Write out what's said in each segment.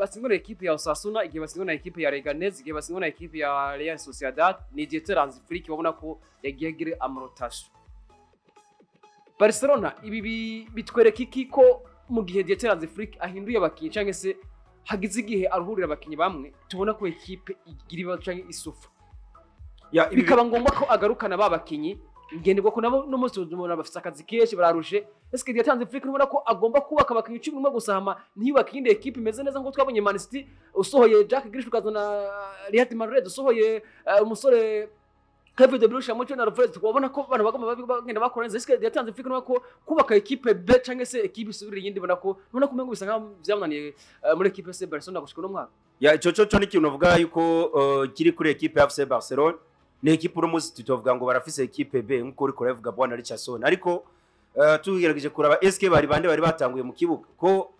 Batsindwa na ekipe ya Osasuna, igihe batsindwa na ekipe ya Leganes, igihe batsindwa na ekipe ya Real Sociedad, ni Dieter Hansi Flick babona ko yagiye agira ama rotation. Barcelona ibi bitwereka iki? Ko mu gihe Dieter Hansi Flick ahinduye abakinyi cyangwa se hagize igihe aruhurira abakinyi bamwe, tubona ko ekipe igira ibibazo cyangwa isufa, Ya, ibi bikaba ngombwa ko agarukana ba bakinyi ngenderwa ko nabo no munsi ubona bafite akazi kenshi, bararushe. Ese Dieter Hansi Flick ubona ko agomba kubaka abakinyi 11 gusa, hama ntiyubake iyindi ekipe imeze neza nk'uko twabonye Man City, usohoye Jack Grealish ukazana Riyad Mahrez, usohoye umusore Kevin De Bruyne hamwe na Alvarez, tukabona ko abantu bagomba bagenda bakora neza? Ese Dieter Hansi Flick ubona ko kubaka ekipe B cyangwa se ekipe isubira iyindi, ubona ko umengo bisa nkaho byamunaniye muri ekipe FC Barcelona gushika uno mwaka? Ya, ico cyo ni ikintu navuga yuko kiri kuri ekipe ya FC Barcelona. Ni ekipe uno munsi tutovuga ngo barafise ekipe B nkuko uriko urabivuga, bwana Richardson, ariko tugerageje kuraba eske bari bande bari batanguye mu kibuga, ko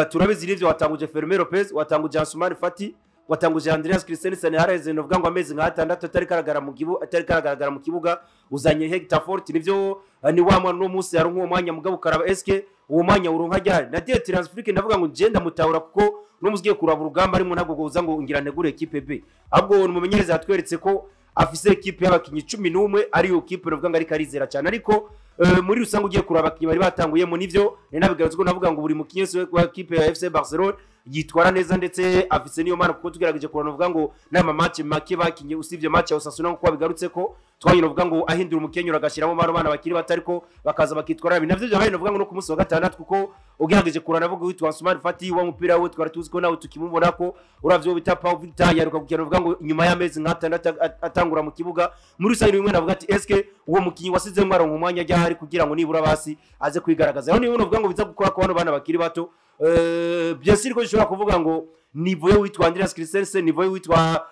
turabizi n'ivyo watanguje Fermin Lopez, watanguje Ansu Fati, watanguje Andreas Christensen, hareze novuga ngo amezi nka 6 atari karagaragara mu kibuga, uzanye Hector Fort. Nivyo, ni wa mwana no munsi yaronka uwo mwanya, mugabo ukaraba eske uwo mwanya uronka ryari? Na Dieter Hansi Flick ndavuga ngo ngenda mutahura, kuko no muzigiye kuraba urugamba arimo, ntabwo goza ngo ngira ntegure ekipe B, ahubwo umumenyereza yatweretse ko afise ekipe y'abakinyi 11, ariyo kipe novuga ngo ariko arizera cyane. Ariko muri rusange ugiye kuraba abakinyi bari batanguyemo, nivyo ni nabigarutse ko navuga ngo buri mukinyi wese wa ekipe ya FC Barcelona yitwara neza, ndetse afise niyo mana, kuko tugerageje kurana uvuga ngo n'ama match make bakinye, usivye match ya Osasuna nkuko babigarutse ko twanye, uvuga ngo ahindura umukenyero agashyiramo bano bana bakiri bato, ariko bakaza bakitwara nabi. Navyo byabaye novuga ngo no ku munsi wa gatandatu, kuko ugerageje kurana avuga witwa Ansu Fati wa mupira we twari tuzi ko nawe tukimubona, ko uravyo bita Pau Victor yaruka gukina uvuga ngo nyuma y'amezi nk'atandatu atangura mu kibuga. Muri rusange rimwe navuga ati eske uwo mukinyi wasizemwo aronka umwanya ryahari kugira ngo nibura basi aze kwigaragaza? Rero niba uvuga ngo biza gukora ku bano bana bakiri bato, bien sûr ko ushobora kuvuga ngo niveau ye witwa Andreas Christensen, niveau ye witwa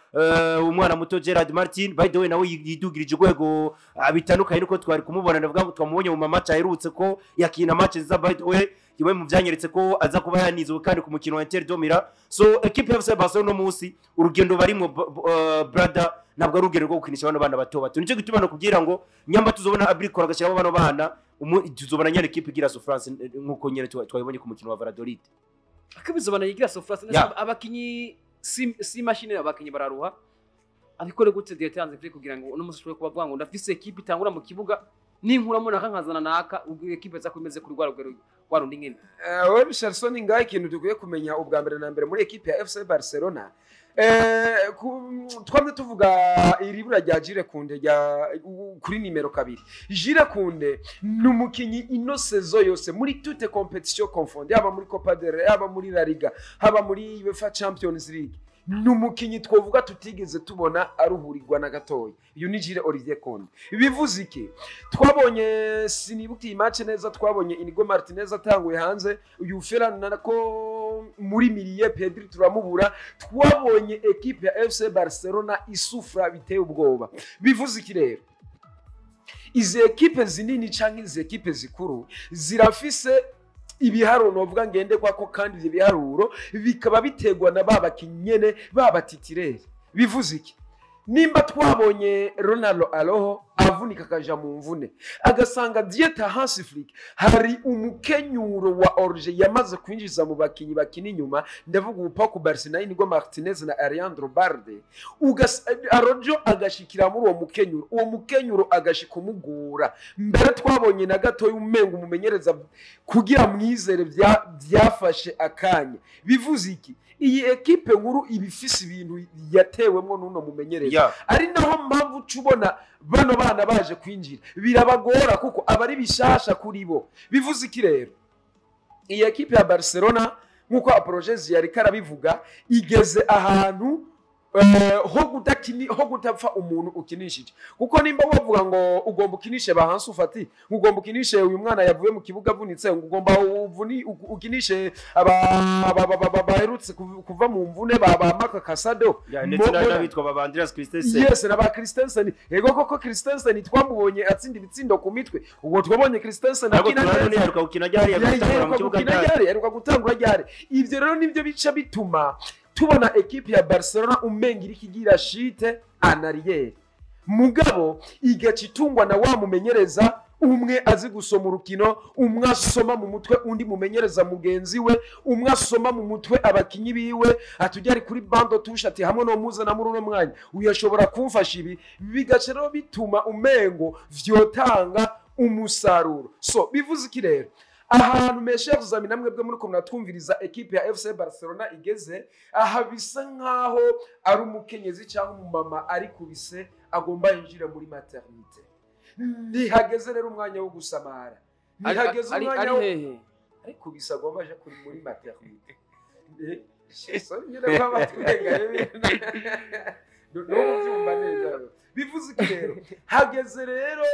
umwana muto Gerard Martin, by the way nawe yidugirije urwego bitandukanye nuko twari kumubona. Ndavuga ngo twamubonye mu match aherutse ko yakina match nziza, by the way kimwe mu byanyeretse ko aza kuba yanizwe kandi ku mukino wa Inter de Milan. So equipe ya FC Barcelona no munsi urugendo barimo, brother, ntabwo ari urugendo rwo gukinisha bano bana bato bato. Nicyo gituma no kubwira ngo nyamba tuzobona abrikora agashyiramo bano bana, tuzobona nyene equipe igira souffrance nkuko nyene twabibonye ku mukino wa Valladolid. Akabizobana yigira souffrance. Abakinyi si machine, abakinyi bararuha. Abikore gute Dieter Hansi Flick kugira ngo uno munsi ushobore kuba avuga ngo ndafise ekipe itangura mu kibuga, ninkuramo naka nkazana naka, ubwo ekipe za kumeze kuri rwa rugero rwa rundi nyene? Wewe Richardson, ngaho ikintu dukwiye kumenya ubwa mbere na mbere muri ekipe ya FC Barcelona, twamye tuvuga iribura rya Jules Koundé rya kuri nimero 2. Jules Koundé ni umukinyi ino saison yose muri toutes compétitions confondues, yaba muri Copa del Rey, yaba muri La Liga, haba muri UEFA Champions League, ni umukinyi twovuga tutigeze tubona aruhurirwa na gatoya. Uyu ni Jules Olivier Koundé. Bivuze iki? Twabonye, sinibuka iyi match neza, twabonye Inigo Martinez atanguye hanze, uyu Ferran nako muri milieu, Pedri turamubura. Twabonye equipe ya FC Barcelona isufra biteye ubwoba. Bivuze iki rero? Izi ekipe zinini canke izi ekipe zikuru zirafise ibiharuro novuga ngenderwako, kandi ivyo biharuro bikaba biterwa na ba bakinyi nyene ba titulaire. Bivuze iki? Nimba twabonye Ronald Araujo avunika akaja mu mvune, agasanga Dieter Hansi Flick hari umukenyuro wa hors-jeu yamaze kwinjiza mu bakinyi bakina inyuma, ndavuga ubu Pau Cubarsí na Inigo Martinez na Alejandro Balde, Araujo agashikira muri uwo mukenyuro, uwo mukenyuro agashika umugora. Mbere twabonye na gatoya umenga umumenyereza kugira mwizere byafashe akanya. Bivuze iki? Iyi ekipe nkuru iba ifise ibintu yatewemwo n'uno mumenyereza, ari naho mpamvu uca ubona bano bana baje kwinjira birabagora, kuko aba ari bishasha kuri bo. Bivuze iki rero? Iyi ekipe ya Barcelona, nk'uko Apologezi yariko arabivuga, igeze ahantu ho gutapfa umuntu ukinishije, kuko nimba wavuga ngo ugomba ukinishe ba Ansu Fati, ngo ugomba ukinishe uyu mwana yavuye mu kibuga avunitse, ngo ugomba ukinishe aba baherutse kuva mu mvune ba Marc Casado, Ya, ndetse n'abitwa ba Andreas Christensen. Yes, na ba Christensen. Ego koko, Christensen twamubonye atsinda ibitsindo ku mitwe. Ubwo twabonye Christensen ariko akina turabona neza. yaheruka gukina ryari, yaheruka gutangura mu kibuga gukina ryari? Ryari yaheruka gutangura ryari? Ivyo rero nivyo bica bituma tubona ekipe ya Barcelona umenga iriko igira chute en arrière, mugabo igaca itungwa na wa mumenyereza. Umwe azi gusoma urukino, umwe asoma mu mutwe undi mumenyereza mugenzi we, umwe asoma mu mutwe abakinyi biwe, atujya ari kuri banc de touche, ati hamwe no muzana muri uno mwanya uyu ashobora kumfasha ibi, bigaca rero bituma umengo vyotanga umusaruro. So bivuze iki rero? Ahantu, mes chers amis, namwe bwe muri ko muratwumviriza, ekipe ya FC Barcelona igeze aha, bisa nkaho ari umukenyezi cyangwa umumama ari kubise agomba yinjire muri maternité. Ntihageze rero umwanya wo gusamara, ntihageze ari umwanya ari wo hehe? Ariko bisa agomba aje kuri muri maternité. Sorry nyine ko abatwengaye n'ubu byumva neza. Bivuze iki rero? Hageze rero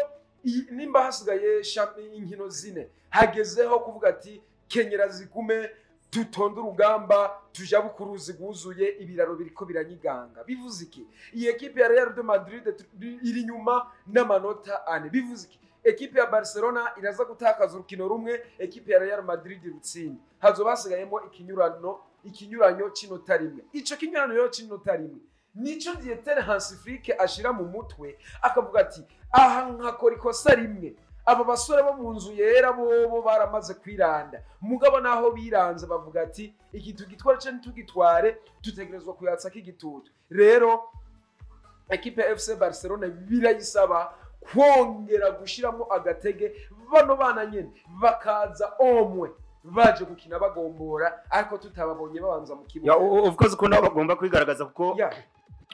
nimba hasigaye inkino 4, hagezeho kuvuga ati kenyera zigume, dutonde urugamba, tujabuke uruzi rwuzuye, ibiraro biriko biranyiganga. Bivuze iki? Iyi ekipe ya Real de Madrid iri nyuma n'amanota 4. Bivuze iki? Ekipe ya Barcelona iraza gutakaza urukino rumwe, ekipe ya Real Madrid rutsinde, hazoba hasigayemo ikinyuranyo c'inota 1. Ico kinyurano rero c'inota 1 nico Dieter Hansi Flick ashira mu mutwe, akavuga ati aha nkakora ikosa rimwe, aba basore bo mu nzu yera bobo baramaze kwiranda. Mugabo naho biranze bavuga ati iki tugitware canke ntitugitware, tutegerezwa kuyatsako igitutu. Rero ekipe ya FC Barcelona birayisaba kwongera gushiramo agatege, bano bana nyene bakaza omwe baje gukina bagombora, ariko tutababonye babanza mu kibuga. Of course ko nabo bagomba kwigaragaza kuko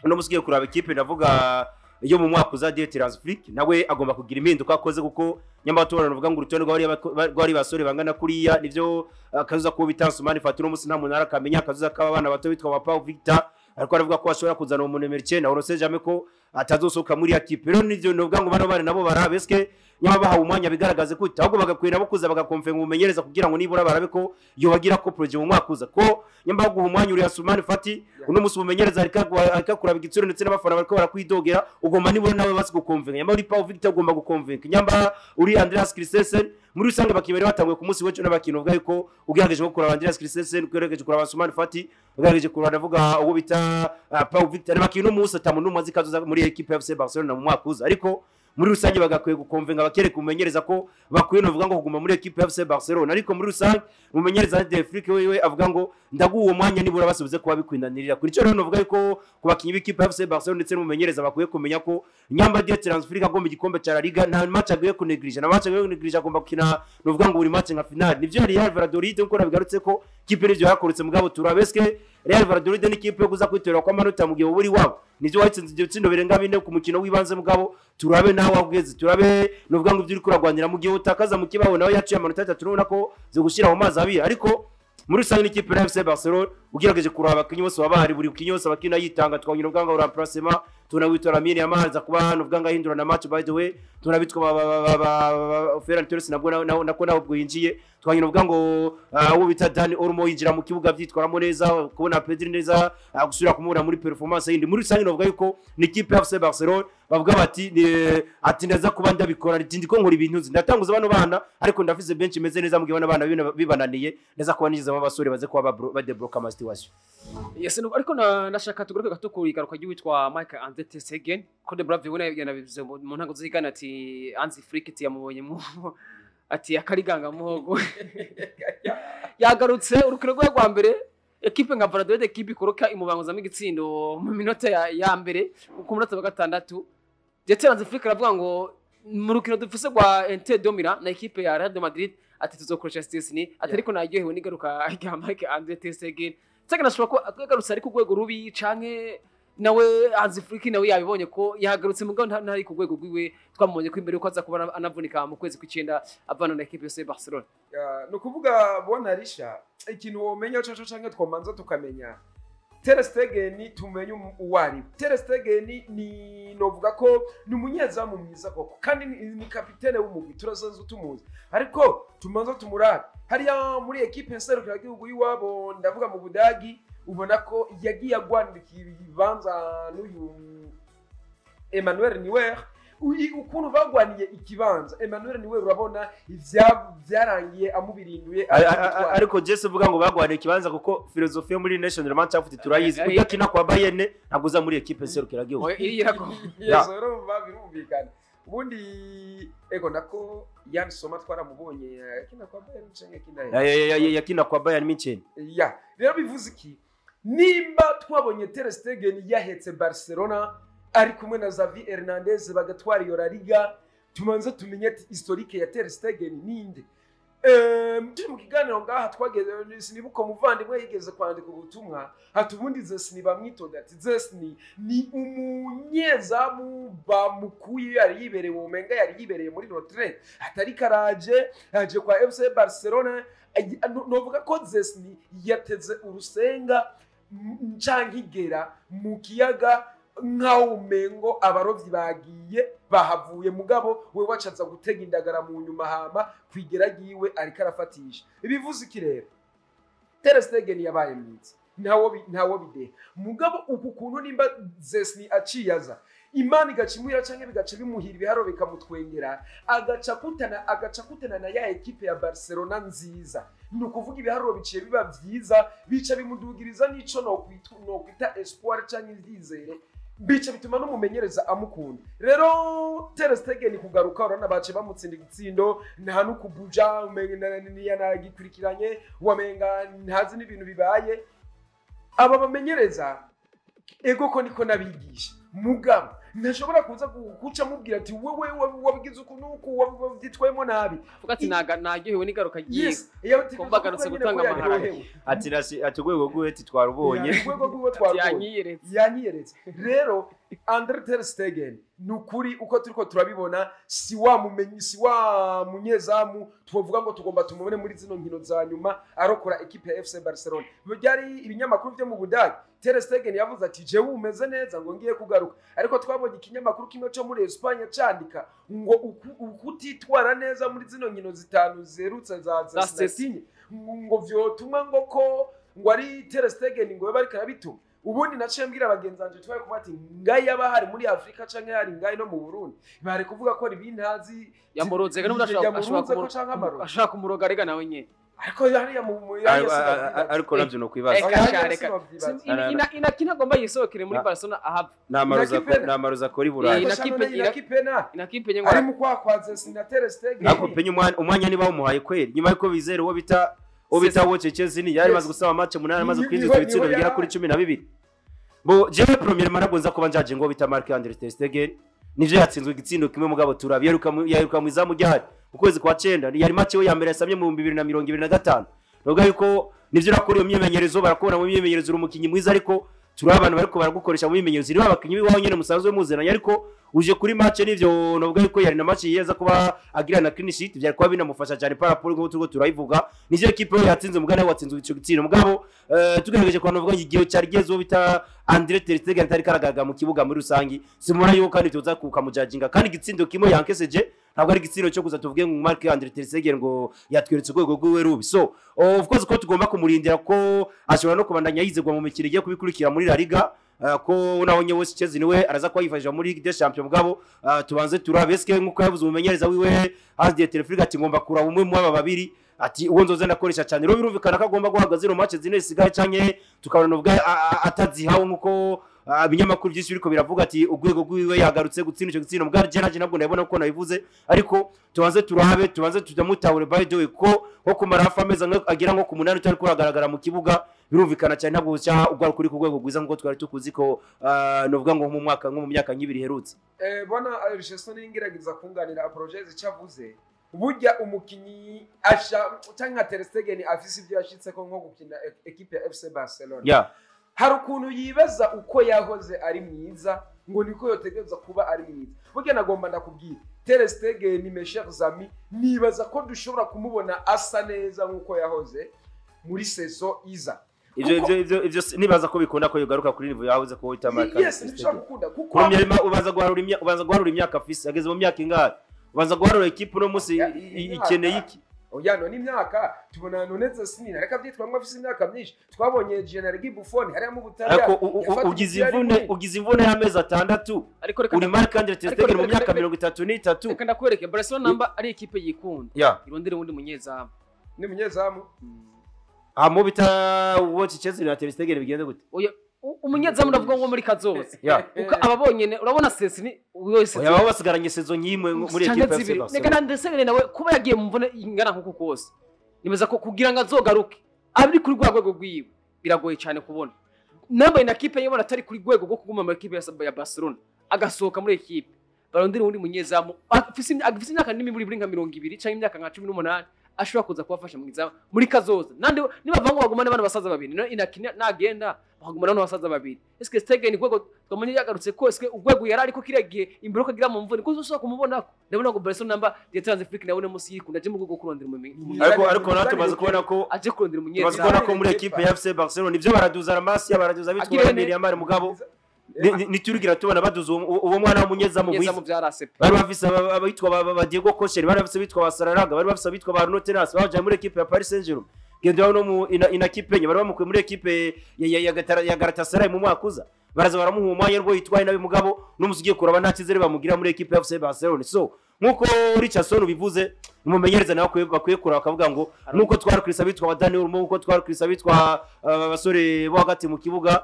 uno musi ugiye kuraba ikipe, ndavuga iyo mu mwaka uza, Dieter Hans Flick nawe agomba kugira impinduka akoze, kuko nyamara tubona uvuga ngo urutonde rw'abari basore bangana kuriya, nivyo akazuza kuba bita Ansu Fati, uno musi nta muntu arakamenya akazuza k'abana bato bitwa ba Pau Victor, ariko aravuga ko ashobora kuzana uwo numero 9, on sait jamais ko atazosohoka muri ya kipe. Rero nivyo novuga ngo bano bana nabo barabe eske nyama bahawe umwanya bigaragaze ko ahubwo bagakwiye nabo kuza bagakonfirma umumenyereza kugira ngo nibura barabe ko yobagira ko projet mu mwaka uza, ko nyamba baguha umwanya uri Asumani Fati, uno musi umumenyereza ariko kuraba igitsure ndetse n'abafana bariko barakwidogera, ugomba nibura nawe basi gukonvinga. Nyamba uri Pau Victor ugomba gukonvinga, nyamba uri Andreas Christensen. Muri rusange abakinnyi bari batanguye ku munsi w'ejo n'abakinnyi uvuga yuko ugerageje nko kuraba Andreas Christensen, ugerageje kuraba Ansu Fati, ugerageje kuraba ndavuga uwo bita Pau Victor, n'abakinnyi no munsi atamuntu n'umwe azi kazoza muri equipe ya FC Barcelona mu mwaka uza. Ariko muri rusange bagakwiye gukonvenga, bakereka umumenyereza ko bakwiye novuga ngo kuguma muri equipe ya FC Barcelona. Ariko muri rusange umumenyereza de Flick wewe avuga ngo ndaguha uwo mwanya nibura basubize kuba bikwindanirira kuri cyo. Rero novuga yuko ku bakinyi b'ikipe ya FC Barcelona ndetse n'umumenyereza bakwiye kumenya ko nyamba Dieter Hans Flick agomba igikombe cya La Liga, nta match agiye kuneglige, na match agiye kuneglige, agomba gukina novuga ngo buri match nka final. Nivyo Real Valladolid nkuko nabigarutse ko kipe nivyo yakoretse, mugabo turabeske Real Valladolid ni kipe yo kuza kwitorera kwa manota mu gihe uri wabo, nivyo watsinze ibyo bitsindo birenga 4 ku mukino w'ibanze, mugabo turabe nawe wageze, turabe nuvuga ngo ibyo uri kuragwanira mu gihe utakaza mu kibaho nawe yaciye amanota 3, urabona ko zo gushyira mu mazi abiri. Ariko muri rusange n'ikipe ya FC Barcelona ugerageje kuraba abakinyi bose baba bahari, buri mukinyi wose abakina yitanga, twabonye uvuga ngo remplacement, tunawitwa Lamine Yamal aza kuba hano uvuga ngo ahindura na match. By the way, tunabitwa ba Ferran Torres nabwo nako nawe ubwo yinjiye, twabonye uvuga ngo uwo bita Dani Olmo yinjira mu kibuga byitwaramo neza, kubona Pedri neza, gusubira kumubona muri performance yindi. Muri rusange navuga yuko ni ikipe ya FC Barcelona bavuga bati ati ndaza kuba ndabikora, ati ndiko nkora ibintu nzi, ndatanguza bano bana, ariko ndafise bench imeze neza, mu gihe bano bana bibananiye ndaza kuba nigizemo abasore baze kuba badebloka ama situation. Yes, no, ariko nashaka tugaruke gato ku igaruka ry'uwitwa Michael Andre ter Stegen, ko De Bruyne we yanabivuze mu ntango z'igana ati Hansi Flick ati yamubonye mu ati akariganga muhogo yagarutse urukino rwe rwa mbere. Ekipe nka Valladolid, ekipe ikoroka imubanguzamo igitsindo mu minota ya mbere, ku munota wa 6. Ndetse Hansi Flick aravuga ngo mu rukino dufise rwa Inter de Milan na ekipe ya Real de Madrid ati tuzokoresha Szczesny, ati ariko naryohewe n'igaruka rya Mike Andre ter Stegen. Stegen ashobora kuba yagarutse ari ku rwego rubi, canke nawe Hansi Flick nawe yabibonye ko yagarutse, mugabo ntari ku rwego rwiwe twamubonye ko imbere yuko aza kuba anavunika mu kwezi kw'icenda avana na ekipe yose Barcelona. Ni ukuvuga bona Risha, ikintu womenya coco canke twomanza tukamenya Ter Stegen, tumenye uwo ari we. Ter Stegen ni novuga ko ni umunyezamu mwiza koko, kandi ni kapitene w'umugwi, turasanzwe tumuzi, ariko tumanza tumurabe hariya muri ekipe nserukiragihugu y'iwabo, ndavuga mu Budagi, ubona ko yagiye agwanira ikibanza n'uyu Emmanuel Neuer. Ukuntu bagwaniye ikibanza Emmanuel Neuer, urabona byarangiye amubirinduye. Ariko Jesse uvuga ngo bagwaniye ikibanza, kuko filozofi yo muri National Mannschaft turayizi, udakina kwa Bayern ntabwo uza muri ekipe nserukiragihugu. Oya, iri irago. Yes, urumva birumvikana. Ubundi ego nako Yann Sommer twaramubonye akina kwa Bayern canke akina Yakina kwa Bayern Munich. Ya, rero bivuze iki? Nimba twabonye Ter Stegen yahetse Barcelona ari kumwe na Xavi Hernandez bagatwara iyo La Liga, tumanze tumenye ati historique ya Ter Stegen ninde. Turi mu kiganiro ngaha twageze, sinibuka umuvandimwe yigeze kwandika ubutumwa ati ubundi Szczesny bamwitonda, ati Szczesny ni umunyezamu bamukuye yari yibereye, umenga yari yibereye muri retraite, atari karaje aje kwa FC Barcelona. Novuga ko Szczesny yateze urusenga canke igera mu kiyaga nkaho umengo abarovyi bagiye bahavuye, mugabo we wacaza gutega indagara mu nyuma, hama kwigera ryiwe ariko arafatisha. Ibivuze iki rero? Ter Stegen yabaye mwiza, ntawo bideha, mugabo uku kuntu nimba Szczesny aciyaza Imana igaca imuhira canke bigaca bimuhira ibiharo bikamutwengera, agaca kutana na ya ekipe ya Barcelona nziza, ni ukuvuga ibiharuro biciye biba vyiza, bica bimudugiriza n'ico nokwita espoir canke ivyizere, bica bituma n'umumenyereza amukunda. Rero Ter Stegen kugaruka, urabona bace bamutsinda igitsindo, nta n'ukubuja, umenga yanagikurikiranye, wamenga ntazi n'ibintu bibaye. Aba bamenyereza ego ko niko nabigisha, mugabo ntashobora kuza guca amubwira ati wewe wabigize uku n'uku, wabyitwayemo nabi. Avuga ati naryohewe n'igaruka ryiwe. Yes, iyo Kumva agarutse gutanga amaharage. Ati ati urwego rwiwe twarubonye. Urwego rwiwe twarubonye. Yanyiyeretse. Yanyiyeretse. Rero Andre Ter Stegen, ni ukuri uko turiko turabibona, si wa mumenyi, si wa munyezamu twovuga ngo tugomba tumubone muri zino nkino za nyuma arokora ekipe ya FC Barcelona. Byari ibinyamakuru byo mu Budage, Ter Stegen yavuze ati jewe umeze neza, ngo ngiye kugaruka, ariko twabonye ikinyamakuru kimwe cyo muri Espagne candika ngo ukutitwara neza muri zino nkino zitanu zerutse za Za Sinatinye, ngo vyotuma ngo ko ngo ari Ter Stegen ngo yoba ariko arabituma. Ubundi naciye mbwira bagenzi banje twari kumwe ati ngayi yaba hari muri Afrika canke hari ngayi no mu Burundi, bari kuvuga ko ari bintazi. Yamuroze ga n'ubundi ashobora Yamuroze ko canke amarozi. Ashobora kumuroga rega nawe nyene. Ariko hariya mu hariya sinavyibaza. Ariko navyo no kwibaza. Eka Hariya sha, reka. sinavyibaza. Inaki ntagomba yisohokere muri Barcelona ahava. Nta marozi akora i Burayi. Inaki Ariko shano Inaki Pena Inaki Penya ngo ari mu kwakwaza sina Ter Stegen. Ariko Penya umwanya niba wumuhaye kweri, nyuma yuko bizere uwo bita Wojciech Szczesny yari amaze gusaba match 8, amaze kwinjiza ibitsindo niho bigera kuri 12. Bo jewe premièrement ntabwo nza kuba njaje ngo bita Marc Andre ter Stegen, nivyo yatsinzwe igitsindo kimwe, mugabo turabi yaheruka mu izamu ryahari mu kwezi kwa cenda, yari match we ya mbere yasamye mu 2025. Nuvuga yuko nivyo urakora iyo myimenyerezo, barakubona mu myimenyerezo uri umukinyi mwiza, ariko turi abantu bariko baragukoresha mu myimenyerezo iri abakinyi b'iwawe nyene musanzwe muzeranye, ariko uje kuri match, nivyo novuga yuko yari na match yeza kuba agira na clean sheet, byari kuba binamufasha cyane par rapport nk'uko turiko turayivuga. Nivyo equipe yo yatsinze, mugana watsinze ico gitsindo, mugabo tugerageje kwa novuga igihe cyari geze uwo bita Andre ter Stegen atari karagaragara mu kibuga muri rusangi, simubona yuko kandi tuza kukamujajinga. Kandi igitsindo kimwe yankeseje ntabwo ari igitsindo cyo kuza tuvuge ngo Marc Andre ter Stegen ngo yatweretse urwego rwiwe rubi. So of course ko tugomba kumurindira, ko ashobora no kubandanya yizegwa mu mikino igiye kubikurikira muri La Liga, ko naho nyewe Chelsea niwe araza kuba yifashisha muri Ligue des Champions. Mugabo tubanze turabe eske nkuko yavuze umumenyereza wiwe Hans Dieter Flick ati ngomba kuraba umwe mu aba babiri, ati uwo nzoze ndakoresha cyane. Rero birumvikana ko agomba guhabwa zino match zine zisigaye, canke tukabona ubwa atazihawe nkuko ibinyamakuru byinshi biriko biravuga ati urwego rwiwe yagarutse gutsinda ico gitsindo. Mugabo je naje ntabwo ndabona uko nabivuze, ariko tubanze turabe, tubanze tudamutahure. By the way, ko nko kumara hafi amezi agera nko ku 8 utari kuragaragara mu kibuga, birumvikana cyane ntabwo cya ubwo kuri ku rwego rwiza nkuko twari tukuzi ko novuga ngo mu mwaka, nko mu myaka nk'ibiri iherutse. Bona Richardson ngerageza kunganira Apologize icyo avuze. Burya umukinyi asha cyangwa nka Ter Stegen afise ibyo yashitseko nko gukina equipe ya FC Barcelona, hari ukuntu yibaza uko yahoze ari mwiza ngo niko yotegereza kuba ari mwiza. Burya nagomba ndakubwira, Ter Stegen, mes chers amis, nibaza ko dushobora kumubona asa neza nkuko yahoze muri saison iza. Ivyo ivyo nibaza ko bikunda ko yogaruka kuri niveau yahoze ko wita Marc Yes, ntibishobora gukunda kuko Premièrement ubanza guharura imyaka afise, ageze mu myaka ingahe? Ubanza guharura equipe uno munsi ikeneye iki? Oya, none imyaka tubona, none Szczesny reka byitwa afise imyaka myinshi, twabonye Gianluigi Buffon hariya mu Butaliyani Ariko yafata ugize umupira ari imvune, munini. ugize imvune y'amezi 6, Ariko reka uri Marc Andre ter ariko Stegen mu myaka 33. Reka ndakwereke, Barcelona namba ari ekipe yikunda, irondere uwundi munyezamu. Ni umunyezamu. Hamo bita Watch Chelsea na Ter Stegen bigende gute? Oya, umunyezamu ndavuga ngo muri kazoza, kuko aba bonyene urabona Szczesny. Wese Oya, baba basigaranye saison nyimwe muri canke ekipe ya FC zibiri. Reka Barcelona. na Ter Stegen nawe kuba yagiye mu mvune ingana nkuko kose, nimeza ko kugira ngo azogaruke ari kuri rwa rwego rwiwe biragoye cyane kubona. Nambaye na kipe yibona atari kuri rwego rwo kuguma muri ekipe ya Barcelona, agasohoka muri ekipe, barondera uwundi munyezamu afise imyaka nini muri nka 20 canke imyaka nka 18, ashobora kuza kubafasha mu izamu muri kazoza. Nande nibavuga ngo bagumane bano basaza babiri, no inakina nagenda bakagumana bano basaza babiri. Eske Stegen urwego twamenye yagarutse ko, eske urwego yari ariko kiriya gihe imbere ko agira mu mvune ko uzoshobora kumubonako? Ndabona ngo Barcelona namba yatanze Flick nawe munsi yikunda aje mu rwego rwo kurondera Ariko natwe tumaze kubona ko aje kurondera tumaze umunyezamu. kubona ko muri ekipe ya FC Barcelona nivyo baraduza Ramasi, baraduza bitwa Agirene. Lamine Yamal, mugabo niturigira tubona baduza uwo mwana w'umunyezamu mwiza. Umunyezamu vyarase pe. Bari bafise abitwa ba Diego Kocher, bari bafise abitwa ba Sararaga, bari bafise abitwa ba Arnaud Tenas baje muri ekipe ya Paris Saint-Germain. Genda no mu ina kipe nye bari bamukuye muri ekipe ya Galatasaray mu mwaka uza, baraza baramuha umwanya rwo yitwaye nabi, mugabo n'umusi ugiye kuraba nta cyizere bamugira muri ekipe ya FC Barcelona. So nkuko Richardson ubivuze, umumenyereza nawe bakwiye kuraba bakavuga ngo nuko twarukirisa abitwa ba Dani Olmo, nkuko twarukirisa abitwa abasore bo hagati mu kibuga,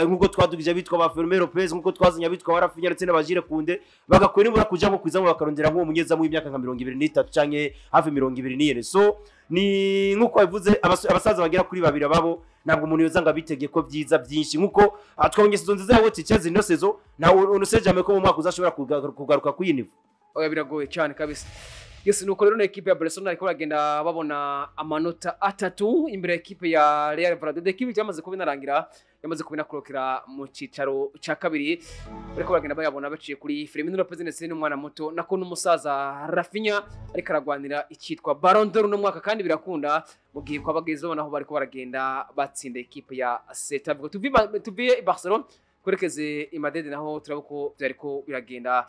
nkuko twadugije abitwa ba Fermin Lopez, nkuko twazanye abitwa ba Rafinha ndetse n'abajire Kunde, bagakwiye nibura kuja nko kwizamu bakarondera nk'uwo munyezamu w'imyaka nka 23 canke hafi 24. So ni nkuko babivuze, abasaza bagera kuri babiri babo ntabwo umuntu yoza ngo abitegeye ko byiza byinshi, nkuko twabonye saison nziza ya Chelsea ino saison, nawe unusejame ko mu mwaka uzashobora kugaruka kuri iyi niveau. Oya, biragoye cyane kabisa. Yes, nuko rero na ekipe ya Barcelona ariko baragenda babona amanota 3 imbere ya ekipe ya Real Valladolid, ekipe yamaze kuba inarangira, yamaze kuba inakorokera mu cicaro ca kabiri. Bariko baragenda bayabona baciye kuri Firmino Lopez ndetse n'umwana muto nako n'umusaza Rafinha, ariko aragwanira icyitwa Ballon d'Or uno mwaka, kandi birakunda mu gihe kwa bageze naho bariko baragenda batsinda ekipe ya Celta Vigo. Tuviye i Barcelona twerekeze i Madrid, naho turabona ko vyariko biragenda.